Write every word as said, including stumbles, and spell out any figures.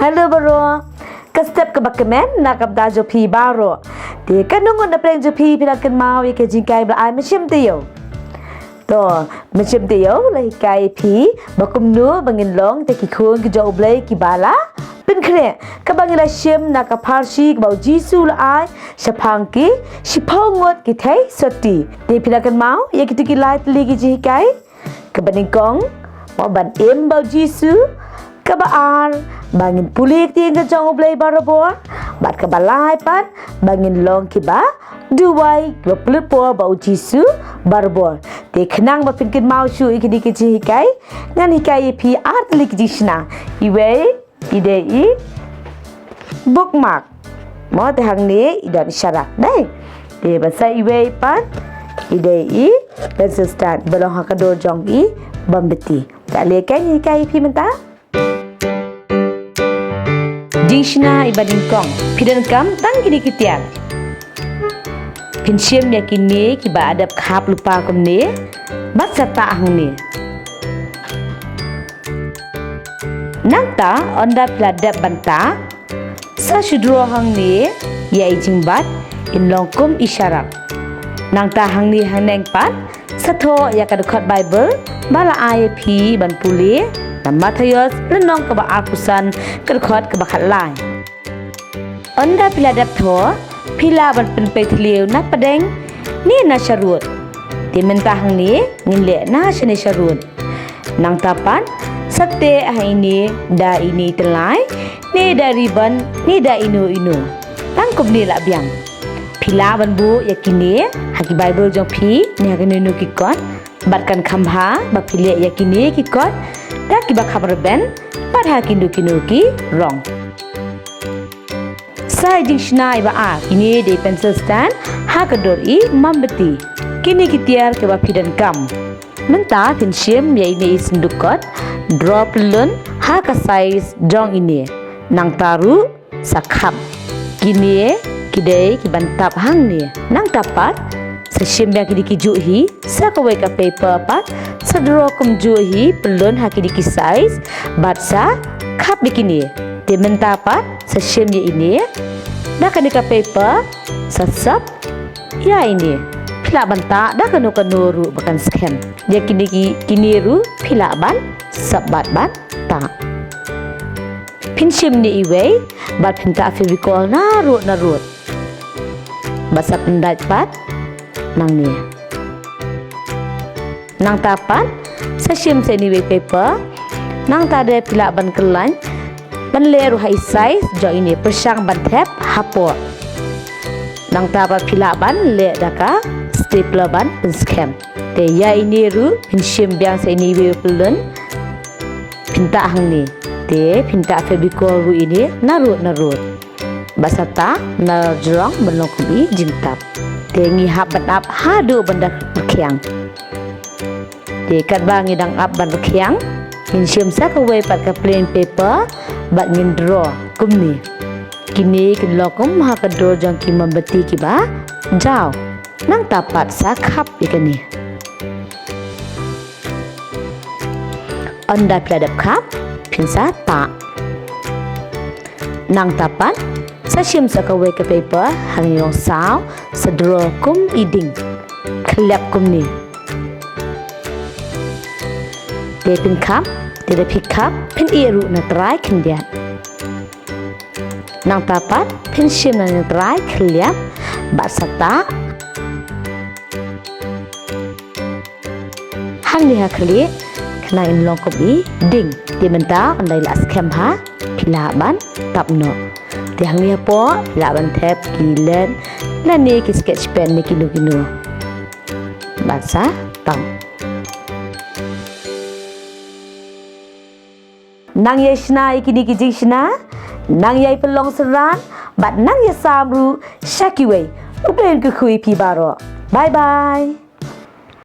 Hello baroh. Ka step kaba kmen na ka bynta jong phi baroh. Te katno ngut na pdeng jong phi phi la kynmaw ïa ka jinghikai ba la ai mynsiem taïew? To, mynsiem taïew la hikai ïa phi ba kumno ba ngin long te ki khun ki jong U Blei kiba la pynkhreh, kaba ngi la shim na ka pharshi kaba U Jisu u la ai shaphang ki shiphew ngut ki theisotti. Te phi la kynmaw ïa kito ki lai tylli ki jinghikai? Kaba nyngkong, mo, ban im bad U Jisu. Kaba ar, ba ngin pule ïa ka ktien ka jong U Blei barabor. Bad kaba lai pat, ba ngin long kiba duwai, kiba pynlut por bad U Jisu barabor. Te khnang ba phin kynmaw shuh ïa kine ki jinghikai, ngan hikai ïa phi ar tylli ki jingshna. Iwei i dei i bookmark. Mo, te hangne i don i sharak, dei. Te bad sa iwei pat i dei i pencil stand ba long ha ka dur jong i mombati. Te lehkai ngan hikai ïa phi mynta. Jingshna iba nyngkong, phi donkam tang kine ki tiar. Phin shim ïa kine kiba la dep khap lypa kumne bad sa tah hangne. Nangta ynda phi la dep ban tah, sa shu draw hangne ïa i jingbat, in long kum i sharak. Nangta hangne haneng pat, sa thoh ïa ka dkhot Baibl ba la ai ïa phi ban pule na Mathaios lynnong kaba arphew san, ka dkhot kaba khatlai. Ynda phi la dep thoh, phi lah ban pynpei thliew na pdeng ne na sharud. Te mynta hangne ngin leh na shane sharud. Nangta pat, sa teh ha ine da ine i tyllai, ne da ribbon, ne da ino ino. Tang kumne lah biang. Phi lah ban buh ïa kine ha ki Baibl jong phi ne ha kino kino ki kot. Bad kan kham bha ba phi leh ïa kine ki kot da kiba kham rben bad ha kino kino ki rong. Sa i jingshna iba ar, ine dei pencil stand ha ka dur i mombati. Kine ki tiar kiba phi donkam. Mynta phin shim ïa ine i synduk kot, draw pyllun ha ka size jong ine. Nangta ruh sa khap. Kine ki dei kiban tap hangne. Nangta pat sa shim biang kine ki juh hi, sa kawei ka paper pat, sa draw kumjuh hi pyllun ha kine ki size, bad sa khap ïa kine. Te mynta pat sa shim ïa ine da kane ka paper, sa sap ïa ine. Phi lah ban tah da kano kano ruh ba kan skhem. Ïa kine ki, kine ruh phi lah ban sap bad ban tah. Phin shim ne iwei bad phin tah Fevicol narud narud. Bad sa pyndait pat nangne. Nangta pat sa shim sa ine iwei paper. Nangta de phi lah ban kyllain ban leh ruh ha i size jong ine, pyrshang ban thep hapoh. Nangta pat phi lah ban leh da ka stapler ban pynskhem. Te ïa ine ruh phin shim biang sa ine iwei pyllun. Phin tah hangne. Te phin tah Fevicol ruh ine narud narud. Bad sa tah na jrong ban long kum i jingtap. Te ngi hap ban ap haduh ban da rkhiang. Te katba ngi dang ap ban rkhiang, ngin shim sa kawei pat ka plain paper bad ngin draw kumne. Kine kin long kum ha ka dur jong ki mombati kiba jaw. Nangta pat sa khap ïa kane. Ynda phi la dep khap, phin sa tah. Nangta pat sa shim sa kawei ka paper, hangne long saw, sa draw kum i dieng. Khlep kumne. Te phin khap, te da phi khap, phin ïeh ruh na trai khyndiat. Nangta pat phin shim na trai khlieh bad sa tah. Hangne ha khlieh, khnang in long kum i dieng. Te mynta ynda i la skhem bha, phi lah ban tap noh. Te hangne hapoh phi lah ban thep ki led lane ki sketch pen ne kino kino. Bad sa tap. Nang ïai shna ïa kine ki jingshna, nang ïai pynlong synran, bad nang ïai sam ruh sha kiwei. U Blei un kyrkhu ïa phi baroh. Bye bye.